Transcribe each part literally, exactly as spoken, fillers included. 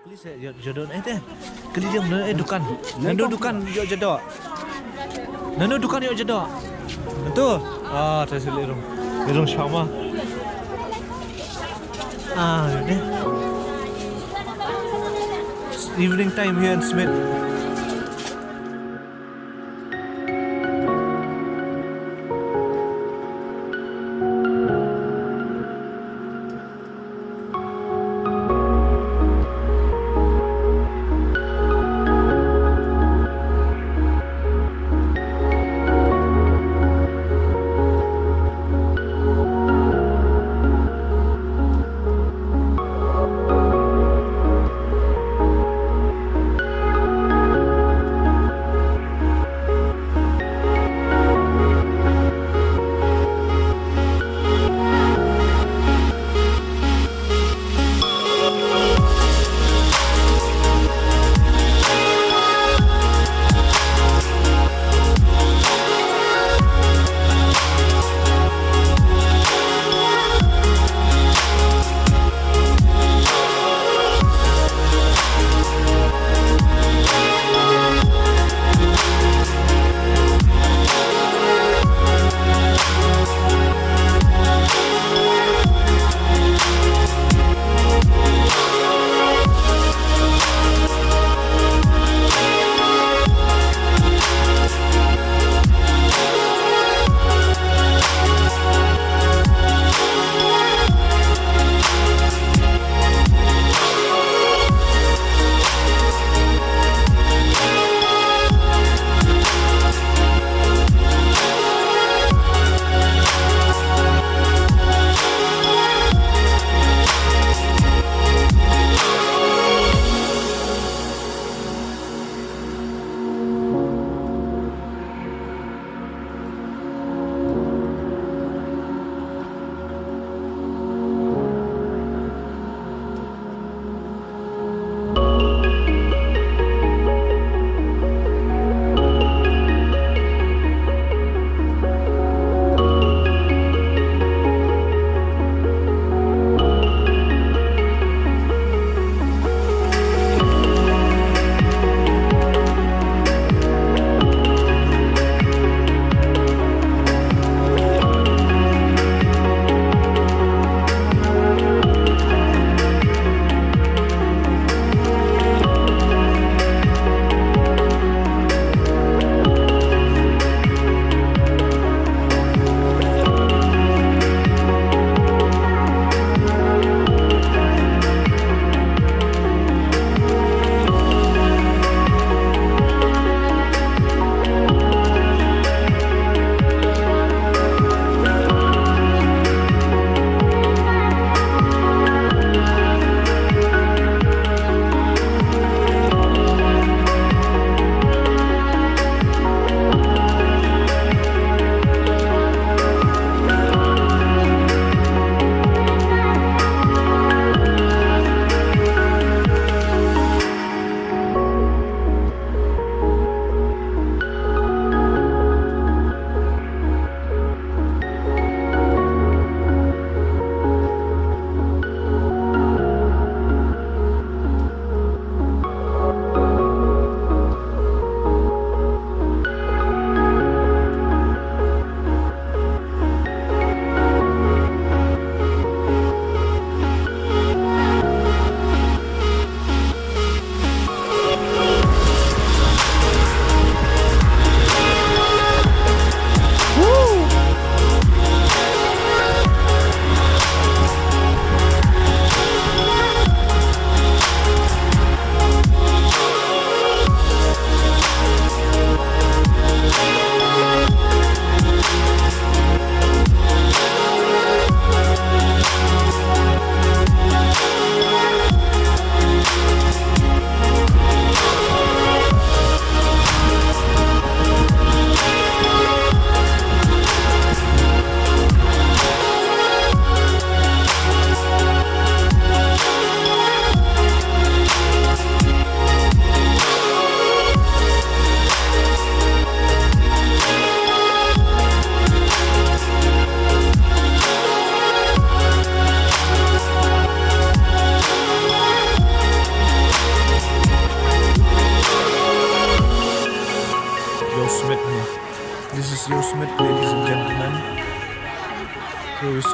Kylli se ïoh jadoh eh te. Kylli jong nano eh dukan. Nano dukan ïoh jadoh. Nano dukan ïoh jadoh. Nano. Ah, te shu lyrong. Lyrong shawa. Ah, ïoh te. Evening time here in Smit.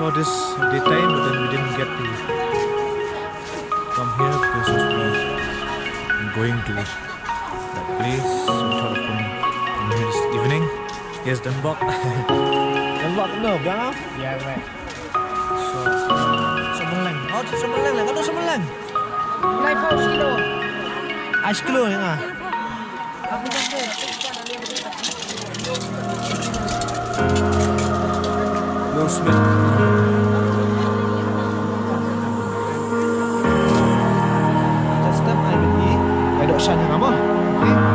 Saw this daytime, but then we didn't get to come here because of the going to that place. So we thought of coming in here this evening. Here's Denmark. Denmark, no, Ghana? Yeah, right. So, Summerland. Oh, Summerland. Ano Summerland? Live house kilo. Ice kilo ya nga. Will Smith. Just step ai bit ni. Ai dok san nga mo. Okay.